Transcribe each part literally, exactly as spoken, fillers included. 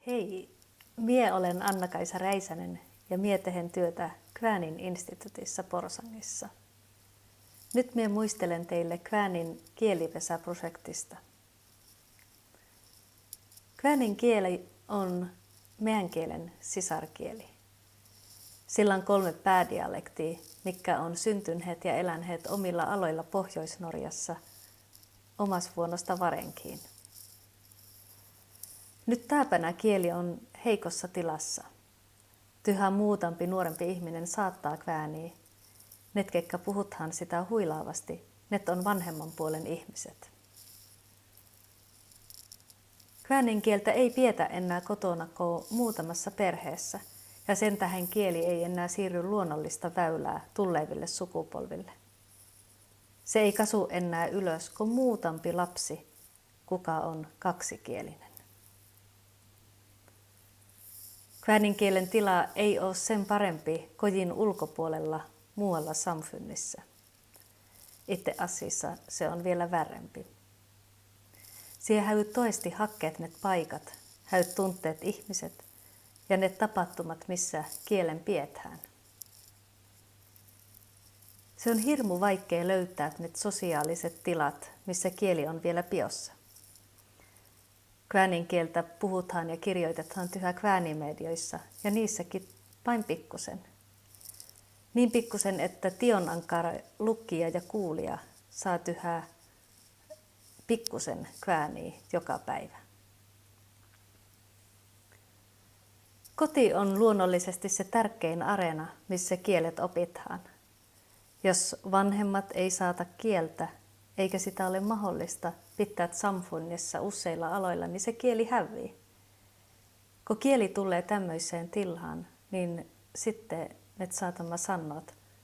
Hei, mie olen Anna-Kaisa Räisänen ja mie tehen työ Kväänien instituutissa Porsangissa. Nyt mie muistelen teille Kväänien kielipesä-prožektista. Kväänien kieli on meän kielen sisarkieli. Sillán kolme päädialektii, mikkä on syntynheet ja elänheet omilla aloilla Pohjois-Norjassa omas vuonosta varenkiin. Nyt tääpänä kieli on heikossa tilassa. Tyhä muutampi nuorempi ihminen saattaa kväänii. Net, kekka puhuthan sitä huilaavasti, net on vanhemman puolen ihmiset. Kväänien kieltä ei pietä ennää kotona ko muutamassa perheessä, ja sen tähen kieli ei ennää siirry luonnollista väylää tulleeville sukupolville. Se ei kasu ennää ylös ko muutampi lapsi, kuka on kaksikielinen. Kväänien kielen tila ei oo sen parempi kojin ulkopuolella muualla samfunnissä. Itte asiassa se on vielä värrempi. Sie häyy toesti hakkeet net paikat, häyy tuntteet ihmiset ja net tapahtumat, missä kielen piethään. Se on hirmu vaikea löyttää net sosiaaliset tilat, missä kieli on vielä piossa. Kväänien kieltä puhuthan ja kirjoitethan tyhä kväänimedioissa ja niissäkin vain pikkusen. Niin pikkusen, että tionankkara lukija ja kuulija saa tyhä pikkusen kväänii joka päivä. Koti on luonnollisesti se tärkein areena, missä kielet opithan. Jos vanhemmat ei saata kieltä, eikä sitä ole mahdollista pitää samfunnissa useilla aloilla, niin se kieli hävii. Kun kieli tulee tämmöiseen tilaan, niin sitten me saatamme sanoa,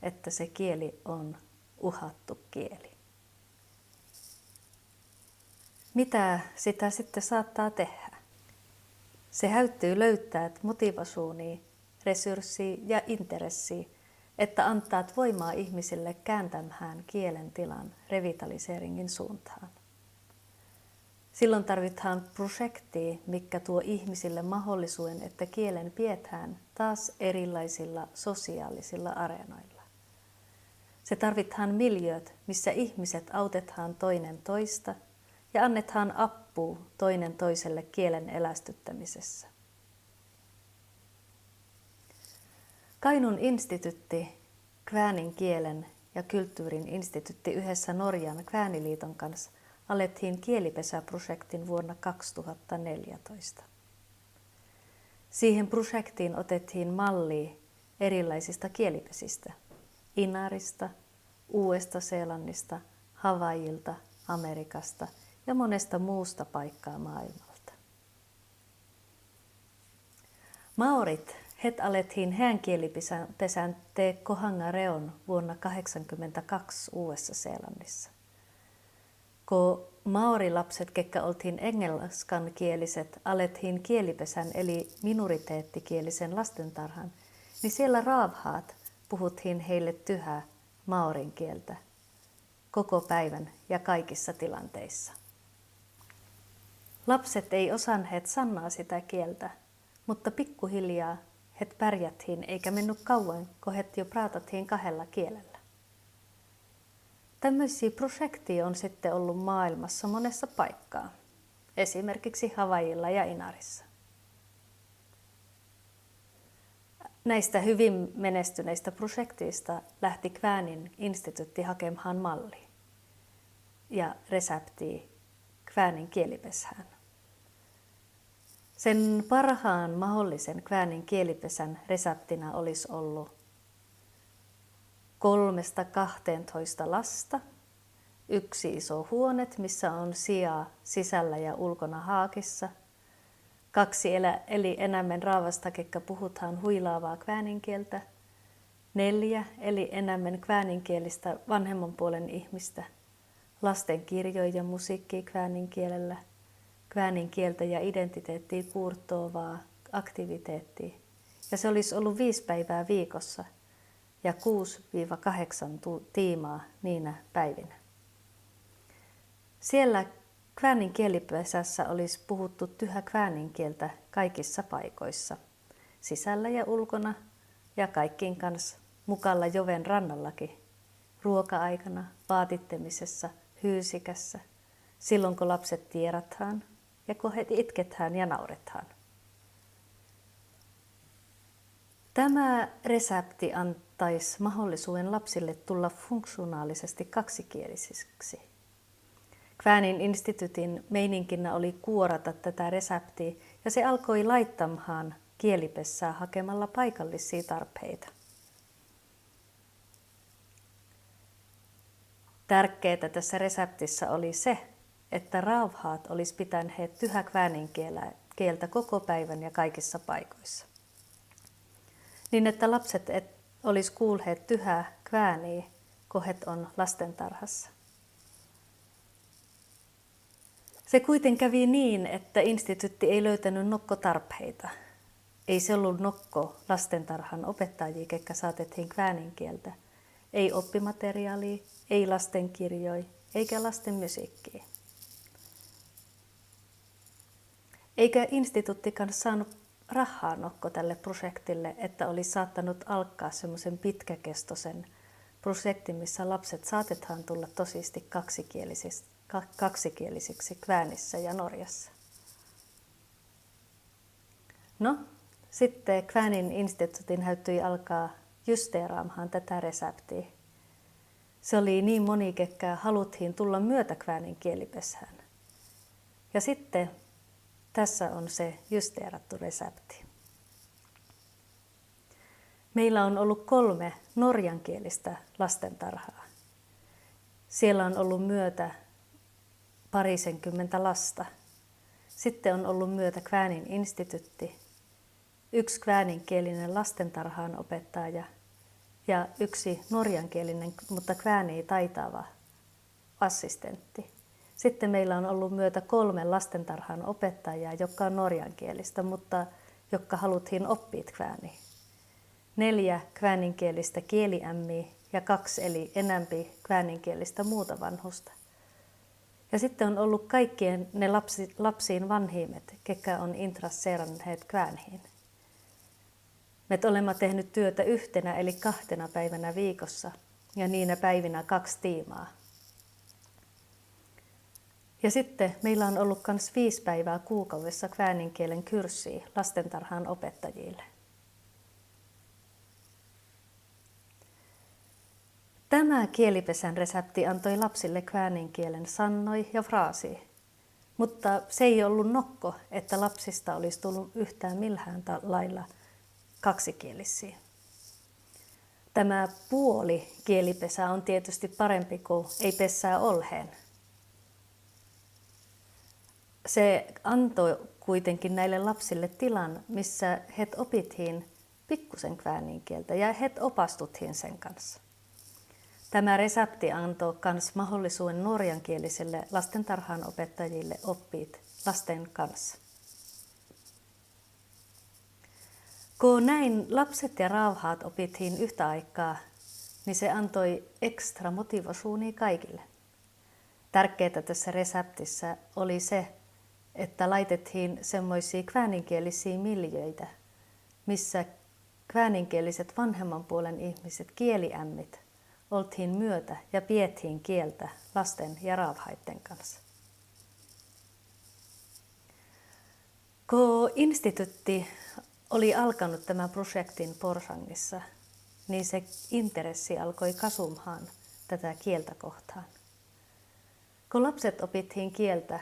että se kieli on uhattu kieli. Mitä sitä sitten saattaa tehdä? Se häytyy löytää motivasuunii, resurssii ja intressii, että antaat voimaa ihmisille kääntämään kielen tilan revitaliseringin suuntaan. Silloin tarvitaan prožektii, mikä tuo ihmisille mahdollisuuden, että kielen pietään taas erilaisilla sosiaalisilla areenoilla. Se tarvitaan miljööt, missä ihmiset autetaan toinen toista ja annetaan appuu toinen toiselle kielen elästyttämisessä. Kainuun instituutti, Kväänien kielen ja kulttuurin instituutti yhdessä Norjan Kvääniliiton kanssa alettiin kielipesäprožektin vuonna kaksituhatta neljätoista. Siihen prožektiin otettiin malli erilaisista kielipesistä, Inarista, Uudesta Seelannista, Hawaiilta, Amerikasta ja monesta muusta paikkaa maailmalta. Maorit, het alettiin heän kielipesään Te Kohangareon vuonna kahdeksankymmentäkaksi Uudessa Seelannissa. Ko maorilapset, kekkä oltiin engelskankieliset, alettiin kielipesän eli minoriteettikielisen lastentarhan, niin siellä raavhaat puhuttiin heille tyhä maorin kieltä koko päivän ja kaikissa tilanteissa. Lapset ei osanheet sannaa sitä kieltä, mutta pikkuhiljaa het pärjättiin, eikä menny kauan, ko het jo praatattiin kahdella kielellä. Tämmöisiä prožektia on sitten ollut maailmassa monessa paikkaa, esimerkiksi Hawaiilla ja Inarissa. Näistä hyvin menestyneistä prožekteista lähti Kväänien instituutti hakemahan malli ja resepti kväänien kielipesään. Sen parhaan mahdollisen kväänien kielipesän reseptinä olisi ollut kolmesta kahteentoista lasta, yksi iso huonet, missä on sija sisällä ja ulkona haakissa, kaksi elä-, eli enämmen raavasta, kekkä puhuthan huilaavaa kväänien kieltä, neljä eli enämmen kväänien kielistä vanhemman puolen ihmistä, lasten kirjoja ja musiikkia kväänien kielellä, kväänien kieltä ja identiteettiä puurttoavaa aktiviteettia. Ja se olisi ollut viisi päivää viikossa ja kuusi viiva kahdeksan tu-, tiimaa niinä päivinä. Siellä Kväänin kielipesässä olis puhuttu tyhä kväänin kieltä kaikissa paikoissa, sisällä ja ulkona, ja kaikkiin kans mukalla joven rannallaki, ruoka-aikana, vaatittemisessa, hyysikässä, sillon ko lapset dierathan ja ko het itkethan ja naurethan. Tämä resepti antais mahollisuuden lapsille tulla funktionaalisesti kaksikielisiksi. Kväänin instituutin meininkinnä oli kuorata tätä reseptiä, ja se alkoi laittamhan kielipesää hakemalla paikallisia tarpeita. Tärkeetä tässä reseptissä oli se, että raavhaat olis pitänheet tyhä kväänin kieltä koko päivän ja kaikissa paikoissa. Niin että lapset et olis kuulheet tyhää kvääniä, ko het on lastentarhassa. Se kuiten kävi niin, että instituutti ei löytäny nokko tarpeita. Ei se ollu nokko lastentarhan opettajii, kekkä saatettiin kväänin kieltä. Ei oppimateriaalii, ei lastenkirjoi, eikä lasten musiikkii. Eikä instituuttikaan saanu rahaa nokko tälle prosektille, että oli saattanut alkaa semmoisen pitkäkestoisen prosektin, missä lapset saatetaan tulla tosisti kaksikielisis-, ka-, kaksikielisiksi Kväänissä ja Norjassa. No, sitten Kväänin instituutin häyttyi alkaa justeeraamhan tätä reseptiä. Se oli niin moni, kekkä haluttiin tulla myötä Kväänin kielipesään. Ja sitten tässä on se justeerattu resepti. Meillä on ollut kolme norjankielistä lastentarhaa. Siellä on ollut myötä parisenkymmentä lasta. Sitten on ollut myötä Kväänin instituutti, yksi kvääninkielinen lastentarhaanopettaja ja yksi norjankielinen, mutta kvääniä taitava assistentti. Sitten meillä on ollut myötä kolme lastentarhanopettajaa, jotka on norjankielistä, mutta jotka haluttiin oppiit kvääniin. Neljä kvääninkielistä kieliämmiä ja kaksi eli enämpi kvääninkielistä muuta vanhusta. Ja sitten on ollut kaikkien ne lapsi-, lapsiin vanhimet, ketkä on intresseranheet kvääniin. Me olemme tehneet työtä yhtenä eli kahtena päivänä viikossa ja niinä päivinä kaksi tiimaa. Ja sitten meillä on ollut kans viisi päivää kuukaudessa kvääninkielen kyrssi lastentarhan opettajille. Tämä kielipesän resepti antoi lapsille kvääninkielen sannoi ja fraasi. Mutta se ei ollut nokko, että lapsista olisi tullut yhtään millään ta-, lailla kaksikielisiä. Tämä puoli kielipesää on tietysti parempi kuin ei pessää olheen. Se antoi kuitenkin näille lapsille tilan, missä het opittiin pikkusen kvääninkieltä ja het opastuttiin sen kanssa. Tämä resepti antoi kans mahdollisuuden norjankielisille lastentarhanopettajille oppiit lasten kanssa. Ko näin lapset ja raavhaat opittiin yhtä aikaa, niin se antoi ekstra motivašuuni kaikille. Tärkeää tässä reseptissä oli se, että laitettiin semmoisia kvääninkielisiä miljöitä, missä kvääninkieliset vanhemman puolen ihmiset, kieliämmit, oltiin myötä ja piettiin kieltä lasten ja raavhaitten kanssa. Ko instituutti oli alkanut tämän prosektin Porsangissa, niin se intressi alkoi kasumhaan tätä kieltä kohtaan. Ko lapset opittiin kieltä,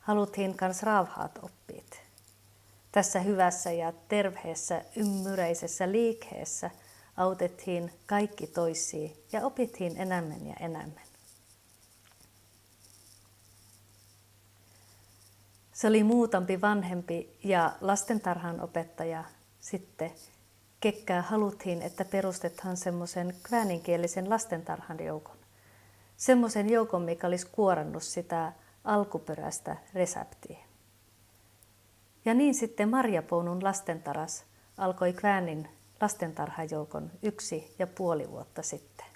haluttiin kans raavhaat oppiit. Tässä hyvässä ja terveheässä ymmyräisessä liikheessä autettiin kaikki toisii ja opittiin enämmen ja enämmen. Se oli muutampi vanhempi ja lastentarhanopettaja sitten, kekkä haluttiin, että perustetaan semmoisen kvääninkielisen lastentarhan joukon. Semmoisen joukon, mikä olisi kuorannut sitä alkuperäistä reseptiä. Ja niin sitten Marjapounun lastentarhas alkoi Kväänin lastentarhajoukon yksi ja puoli vuotta sitten.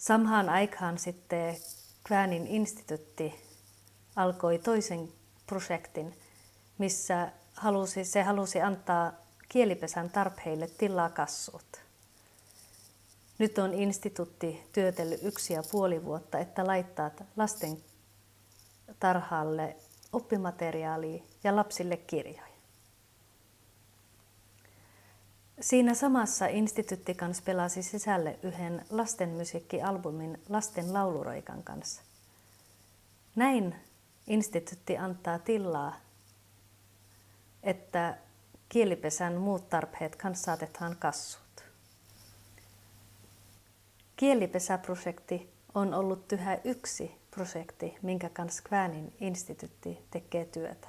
Samhaan aikaan sitten Kväänien instituutti alkoi toisen prosektin, missä halusi, se halusi antaa kielipesän tarpheille tillaa kassuut. Nyt on instituutti töötellyt yksi ja puoli vuotta, että laittaa lastentarhaalle oppimateriaalii ja lapsille kirjoi. Siinä samassa instituutti kans pelasi sisälle yhden lastenmusiikkialbumin lasten lauluroikan kanssa. Näin instituutti antaa tillaa, että kielipesän muut tarpheet kans saatetaan kassuut. Kielipesäprosekti on ollu tyhä yksi prosekti, minkä kans Kväänien instituutti tekee töötä.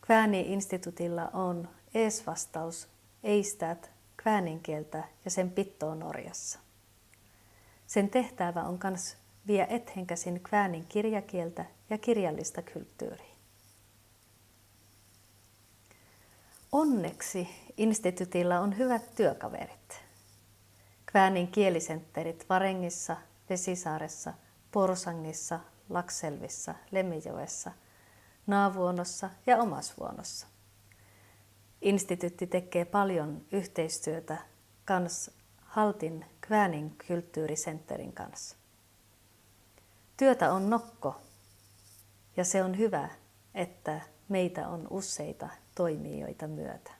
Kväänien instituutilla on eesvastaus eistää kväänien kieltä ja sen pittoo Norjassa. Sen tehtävä on kans viä eteenkäsin kväänien kirjakieltä ja kirjallista kulttuurii. Onneksi instituutilla on hyvät töökaverit. Kväänien kielisentterit Varengissa, Vesisaaressa, Porsangissa, Lakselvissa, Lemmenjoessa, Naavuonossa ja Omasvuonossa. Instituutti tekee paljon ühteistyötä kans Haltin kväänien kulttuurisentterin kanssa. Töötä on nokko, ja se on hyvä, että meitä on useita toimijoita myötä.